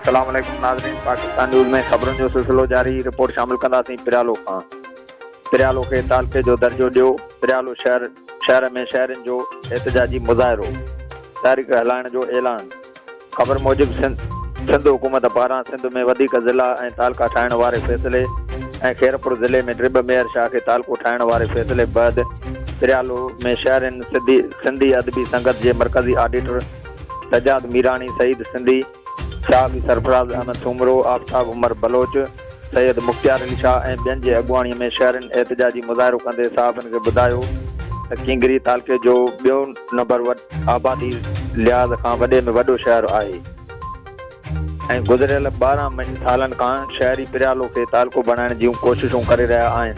السلام عليڪم ناظرين پاڪستان نيوز ۾ خبرن جو سلسلو جاري رپورٽ شامل ڪنداسين پريالو کان پريالو کي تعلقي جو درجو ڏيو پريالو شهر شهر ۾ شهرين جو احتجاجي مظاهرو تحريڪ هلائڻ جو اعلان خبر موجب سنڌ سنڌ حڪومت پاران سنڌ ۾ وڌيڪ ضلعا ۽ تعلقا ٺاهڻ واري فيصلي ۽ خيرپور ضلعي ۾ ڊرٻ ميهر شاهه کي تعلقو ٺاهڻ واري فيصلي بعد پريالو ۾ شهرين سنڌي سنڌي ادبي سنگت جي مرڪزي آڊيٽر سجاد ميراڻي، سعيد سنڌي، صحافي سرفراز احمد سومرو، آفتاب عمر بلوچ، سيد مختيار علي شاهه ۽ ٻين جي اڳواڻي ۾ شهرين احتجاجي مظاهرو ڪندي صحافين کي ٻڌايو ته ڪينگري تعلقي جو ٻيو نمبر آبادي لحاظ کان وڏي ۾ وڏو شهر آهي ۽ گذريل 12 سالن کان شهري پريالو کي تعلقو بڻائڻ جون ڪوششون ڪري رهيا آهن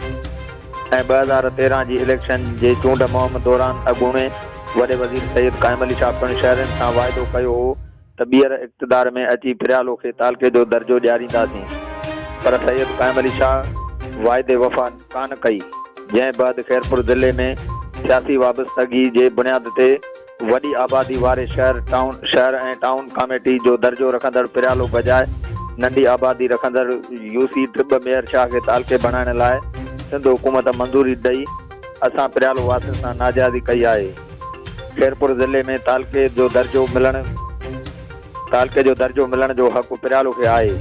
۽ 2013 جي اليڪشن جي چونڊ مهم دوران اڳوڻي وڏي وزير سيد قائم علي شاهه پڻ شهرين سان واعدو ڪيو هو ته ٻيهر اقتدار ۾ اچي پريالو کي تعلقي جو درجو ڏيارينداسين پر سيد قائم علي شاهه واعدي وفا ڪانه ڪئي جنهن بعد خيرپور ضلعي ۾ سياسي وابستگي جي بنياد تي وڏي آبادي واري شهر ٽائون شهر ۽ ٽائون ڪاميٽي جو درجو رکندڙ پريالو بجاء ننڍي آبادي رکندڙ يو سي ڊٻ ميهر شاهه کي تعلقي بڻائڻ لاء سنڌ حڪومت منظوري ڏئي اسان پريالو واسين سان ناجائزي ڪئي آهي. خيرپور ضلعي ۾ تعلقي جو درجو ملڻ تعلقي جو درجو ملڻ جو حق پريالو کي آهي.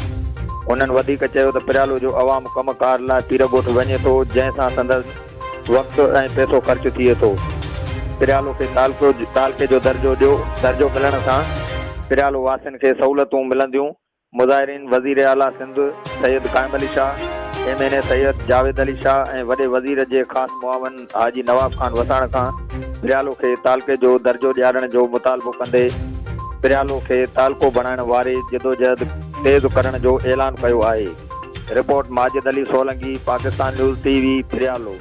هنن وڌيڪ چيو ته پريالو جو عوام ڪم ڪار لاء پيرڳوٺ وڃي ٿو جنهن سان سندس وقت ۽ پئسو خرچ ٿئي ٿو. پريالو کي تعلقو تعلقي جو درجو ڏيو درجو ملڻ سان پريالو واسين کي سهولتون ملنديون مظاهرين وزيراعليٰ Sindh Syed Qaim Ali Shah, M N A Syed Javed Ali Shah ۽ وڏي وزير جي خاص معاون حاجي نواب خان وساڻ کان پريالو کي تعلقي جو درجو ڏيارڻ جو مطالبو ڪندي پريالو کي تعلقو بڻائڻ واري جدوجهد تيز ڪرڻ جو اعلان ڪيو آهي. Report, Majid Ali Solangi, Pakistan news T V, Pryalo.